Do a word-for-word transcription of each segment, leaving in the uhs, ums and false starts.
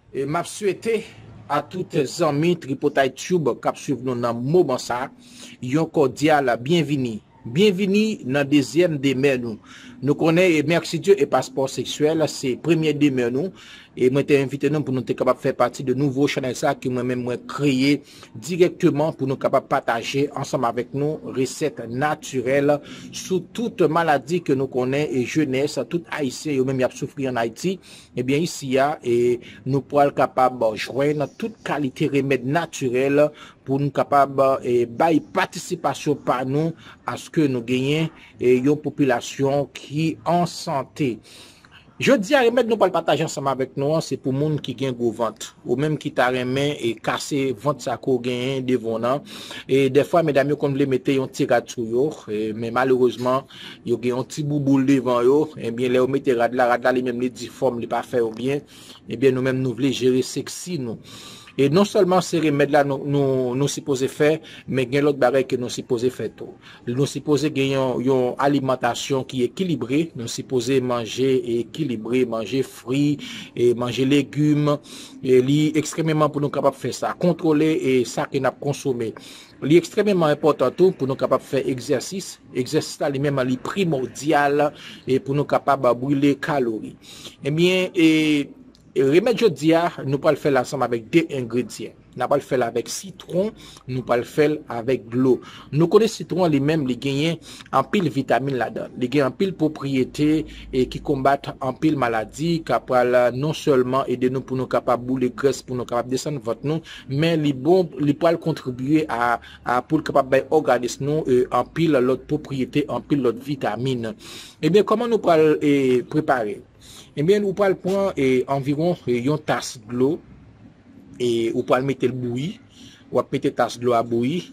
E m ap swete a tout zanmi Tripotay Tube k ap swiv nou nan moman sa, yon kòdyal byenvini. Byenvini nan dezyèm demè nou. Nou konnen e Mercdieu et Passeport Sexuel se premye demè nou. E mwen te envite nou pou nou te kapab fè pati de nouvo chanèl sa ke mwen menm mwen kreye dirèkteman pou nou kapab pataje ansanm avèk nou resèt natirèl sou tout maladi ke nou konnen e jenès, tout Ayisyen yo menm y ap soufri ann Ayiti. Ebyen, isi a, e nou pral kapab jwenn tout kalite remèd natirèl pou nou kapab e bay patisipasyon pa nou aske nou genyen e yon popilasyon ki an sante. Jodi a, remèd nou pral pataje ansanm avèk nou an, se pou moun ki gen gwo vant. Ou menm ki ta renmen e kase vant sa ke w genyen devan w nan. E dèfwa, medam yo konn vle mete yon ti rad sou yo, e, men malerezman, yo gen yon ti bouboul devan yo. Ebyen, lè yo mete rad la, rad la li menm li difòm, li pa fè yo byen. Ebyen, nou menm nou vle jere seksi nou. E non sèlman se remèd la nou, nou, nou sipoze fè, men gen lòt bagay ke nou sipoze fè tou. Nou sipoze gen yon, yon alimantasyon ki ekilibre, nou sipoze manje ekilibre, manje fri, e manje legim. E li ekstrèmeman pou nou kapab fè sa. Kontwole e sa ke n ap konsome. Li ekstrèmeman enpòtan tou pou nou kapab fè egzèsis. Egzèsis la li menm li primòdyal e pou nou kapab brile kalori. Ebyen, e, e remèd jodi a, nou pral fè l ansanm avèk de engredyan. N a pral fè l avèk sitwon, nou pral fè l avèk dlo. Nou konnen sitwon li menm li genyen anpil vitamin ladan l. Li gen anpil pwopriyete e ki konbat anpil maladi, k ap pral non sèlman ede nou pou nou kapab boule grès, pou nou kapab desann vant nou, men li bon, li pral kontribye a, a pou l kapab bay òganis nou e anpil lòt pwopriyete, anpil lòt vitamin. Ebyen, kòman nou pral e prepare? Ebyen, ou pral pran e anviwon e yon tas dlo, e ou pral mete l bouyi. W ap mete tas dlo a bouyi.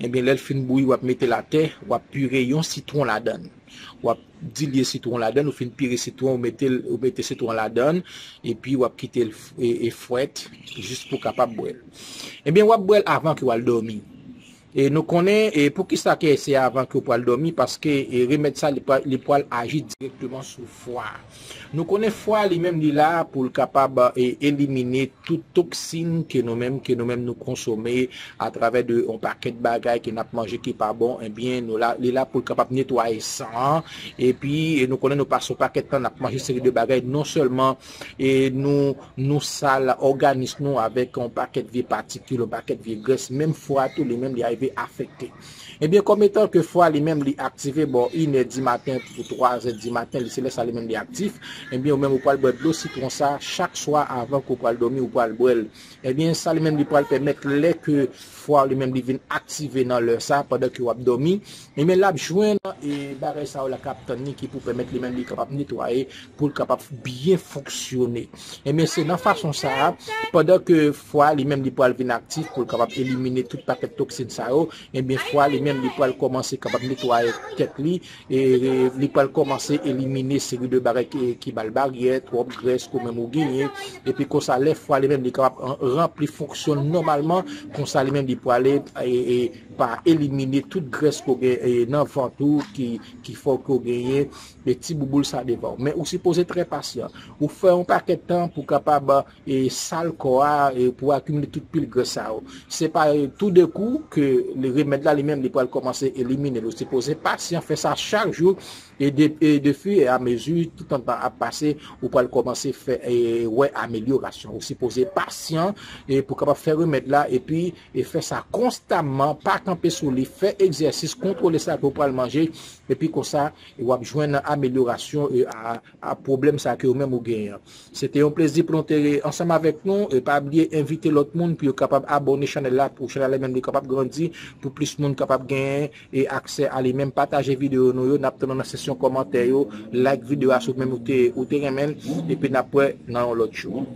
Ebyen, lè l fin bouyi, w ap mete l atè, w ap pire yon sitwon ladan l. W ap dilye sitwon ladan l, ou fin pire sitwon, ou mete l, ou mete sitwon ladan l, epi w ap kite l f-, e, e frèt, jis pou w kapab bwè l. Ebyen, w ap bwè l avan ke w al dòmi. E nou konnen, e poukisa ke se avan ke w pral dòmi, paske, e remèd sa, li pral, li pral aji dirèkteman sou fwa a. Nou konnen fwa li menm li la pou l kapab, e, elimine tout toksin ke nou menm, ke nou menm nou konsome atravè de yon pakèt bagay ke n ap manje ki pa bon, ebyen, nou la, li la pou l kapab netwaye san an, epi, e nou konnen nou pase yon pakèt tan n ap manje seri de bagay, non sèlman, e nou, nou sal òganis nou avèk yon pakèt vye patikil, yon pakèt vye grès, menm fwa tou, li menm li arive afekte. Ebyen, kòm etan ke fwa li menm li aktive bò inè di maten pou twazè di maten, li se lè sa li menm li aktif, ebyen, ou menm ou pral bwè dlo sitwon sa chak swa avan ke w pral dòmi, ou pral bwè l. Ebyen, sa li menm li pral pèmèt lè ke fwa li menm li vin aktive nan lè sa, pandan ke w ap dòmi, ebyen, l ap jwenn, e, bagay sa yo la k ap tann li ki pou pèmèt li menm li kapab netwaye, pou l kapab byen fonksyone. Ebyen, se nan fason sa a, pandan ke fwa li menm li pral vin aktif pou l kapab elimine tout pakèt toksin sa yo, ebyen, fwa li menm li pral kòmanse kapab netwaye tèt li, e li pral kòmanse elimine seri de bagay ki, ki ba l baryè, twòp grès ke ou menm ou genyen, epi konsa lè fwa li menm li kapab an-, ranpli fonksyon nòmalman, konsa li menm li prale e, e pa elimine tout grès ke w gen e, nan vant ou ki, ki fè ke w genyen e ti bouboul sa devan w. Men ou sipoze trè pasyan. Ou fè yon pakèt tan pou kapab e sal kò a, e pou akimile tout pil grès sa yo. Se pa, e, toudenkou ke le remèd la li menm li pral kòmanse elimine l. Ou sipoze pasyan, fè sa chak jou, e de, e de fi e a mezi, tout tan tan ap pase, ou pral kòmanse fè, e, wè amelyorasyon. Ou sipoze pasyan, e pou kapab fè remèd la, epi, e fè sa konstamman, pa kanpe sou li, fè egzèsis, kontwole sa ke w pral manje, epi konsa, e w ap jwenn amelyorasyon, e a, a pwoblèm sa ke ou menm ou genyen an. Se te yon plezi pou nou te ansanm avèk nou. E pa bliye envite lòt moun pou yo kapab abòne chanèl la, pou chanèl la menm li kapab grandi, pou plis moun kapab genyen e aksè a li menm. Pataje videyo nou yo, n ap tann ou nan seksyon kòmantè yo, like videyo a si ou menm ou te, ou te renmen l, epi n ap wè nan yon lòt jou.